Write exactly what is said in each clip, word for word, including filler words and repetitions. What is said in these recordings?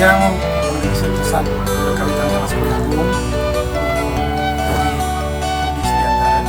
Yang memberi kesan untuk kami tentang sekolah umum di, di Siantara.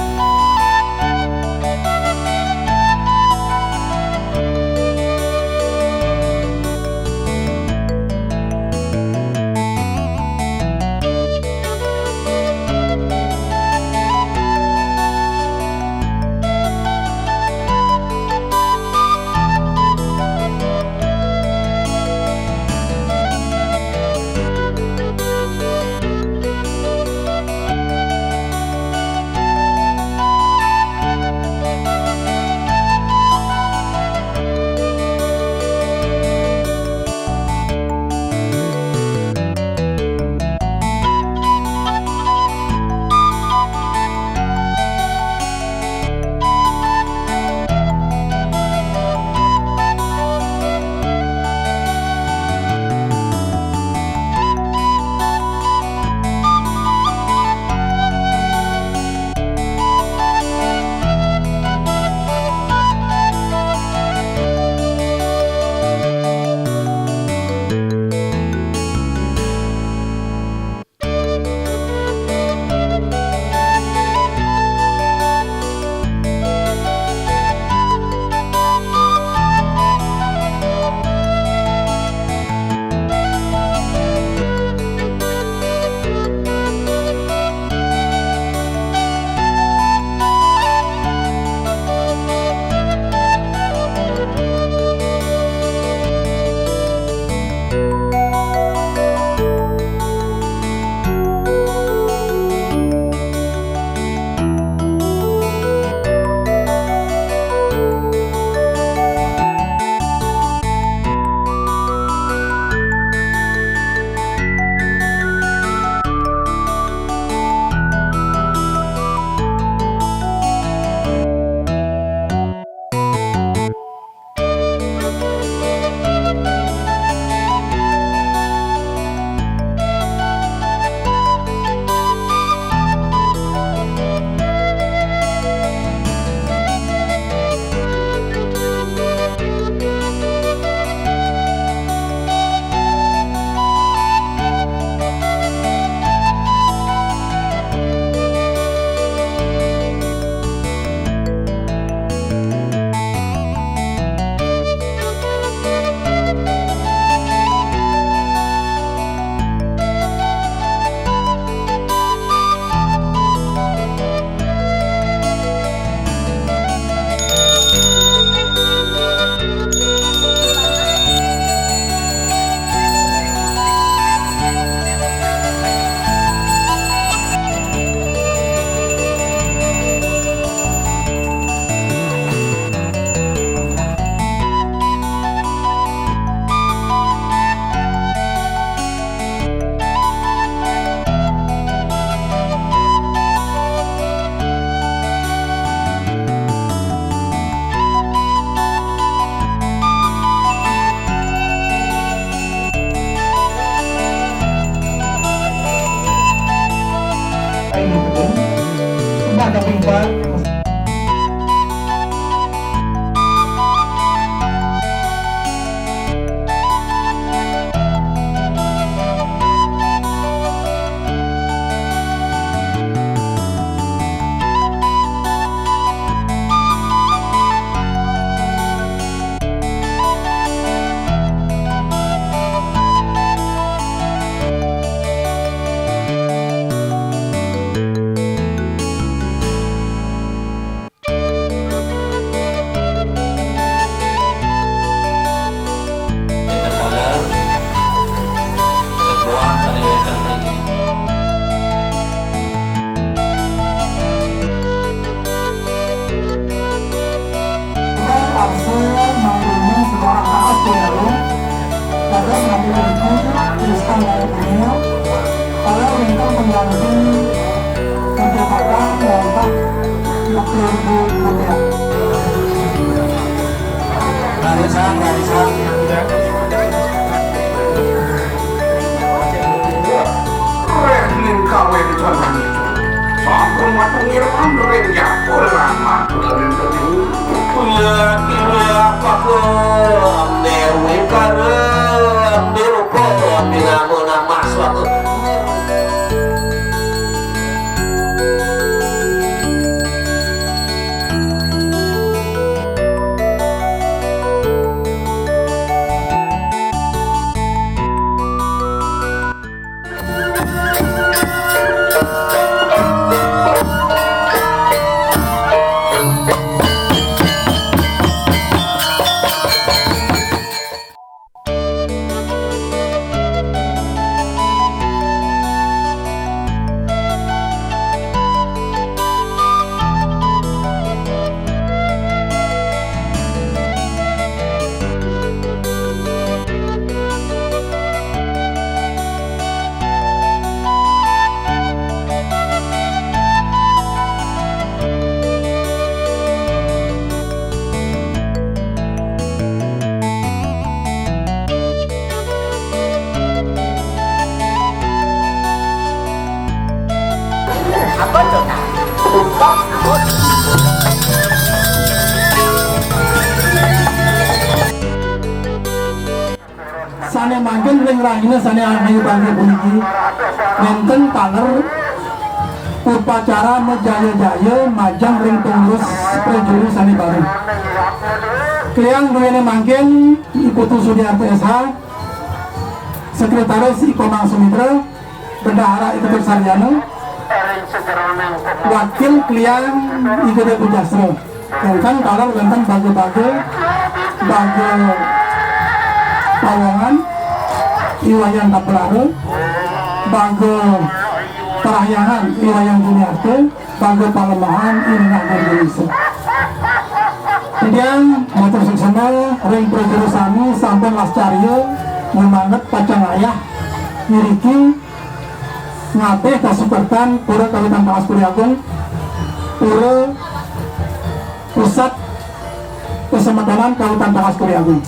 Kaisang, Kaisang. Wah, réh ning kawéntenan itu. Sampun matur ngiring ring Japur Rama. Iya, iya, Pak. Dewi Karen, Dewi Karen. Sané mangkin ring rahina sané ayu bangga puniki, wénten taler upacara majaya-jaya majeng ring pengurus prajuru sané baru. Kliang duéné mangkin I Putu Sudiarto S H, Sekretaris I Komang Sumitra, Bendahara I Ketut Sarjana, Wakil Kliang I Gedé Pujastra. Wénten taler wénten baga-baga, baga pawongan I Wayan Taplara, baga parahyangan I Wayan Juniarta, baga palemahan I Nengah Durjunisa. Titiang matur suksma ring prajuru sami sampun lascarya ngamanget pacang ayah ngriki ngabih kasukertan Pura Kawitan Tangkas Kuri Agung, pura pusat pasemetonan Kawitan Tangkas Kuri Agung.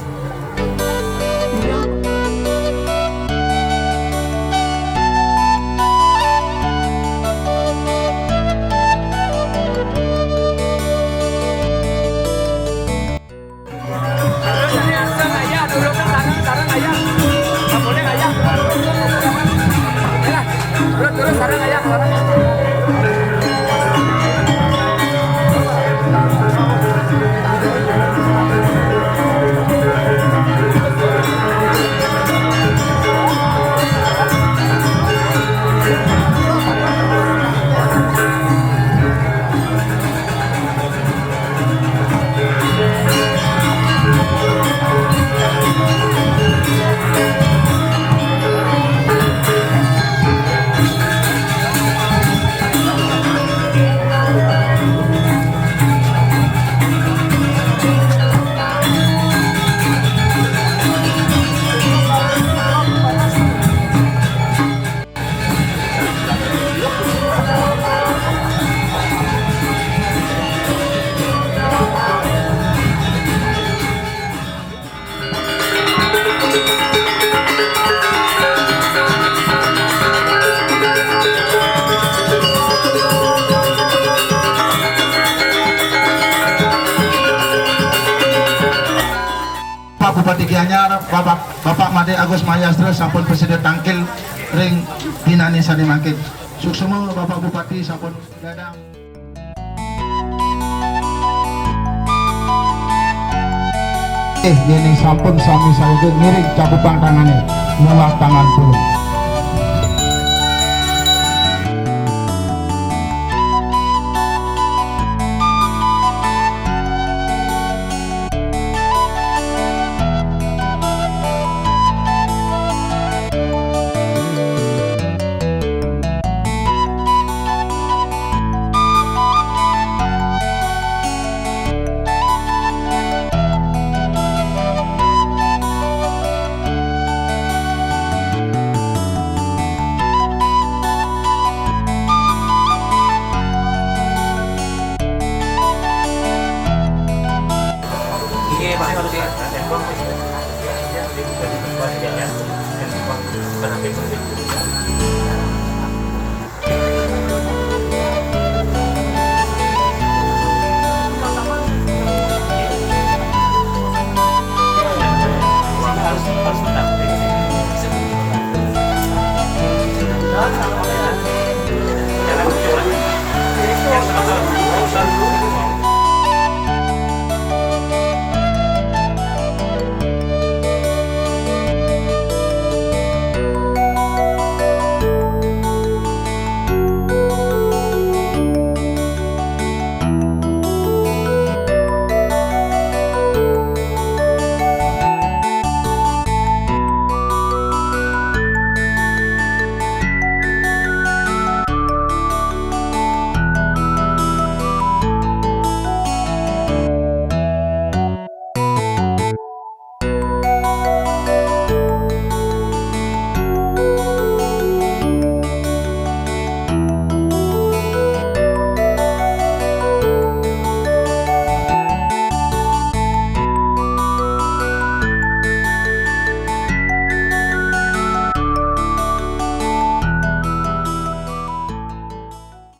Pak Bupati Gianyar, Bapak, Bapak Made Agus Mahyastra sampun prasida tangkil ring dinané sané mangkin. Suksma Bapak Bupati sampun gadang. Eh, yéning sampun sami saéngga ngiring cakupang tangané, mulah tangan pulung.